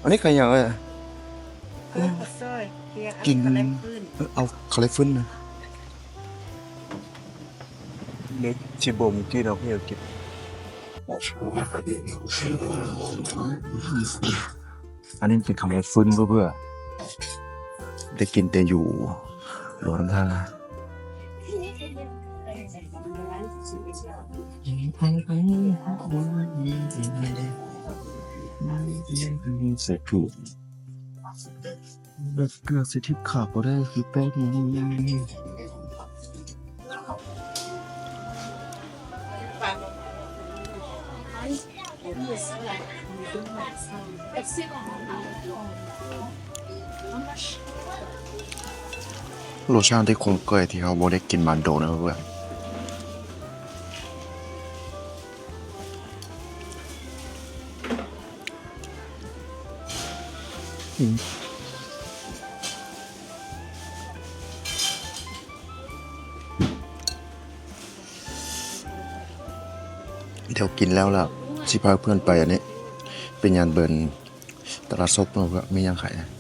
ອັນນີ້ຂາຍຫຍັງເອີຍ? ເອີ ເຂົ້າຊອຍ ກິນ ເອົາເຂົ້າໄລ່ຟືນນະ. ເດັກຊິບົ່ມກິນ ເອົາເຂົ້າກິນ. ອັນນີ້ເປັນເຂົ້າໄລ່ຟືນເພື່ອ ໄດ້ກິນແຕ່ຢູ່ຫຼວງນ້ຳທາ. ສາທຸ. ແບບເກືອກໃສ່ທິບຂາວກໍໄດ້ ຄືແປ້ງນີ້. ລົດຊາດທີ່ຄຸ້ນເຄີຍທີ່ເຮົາບໍ່ໄດ້ກິນມາດົນເນາະເພື່ອນ. ດຽວກິນແລ້ວລະ ຊິພາເພື່ອນໄປອັນນີ້ ໄປຍ່າງເບິ່ງຕະຫຼາດສົດເນາະ ວ່າມີຫຍັງຂາຍ.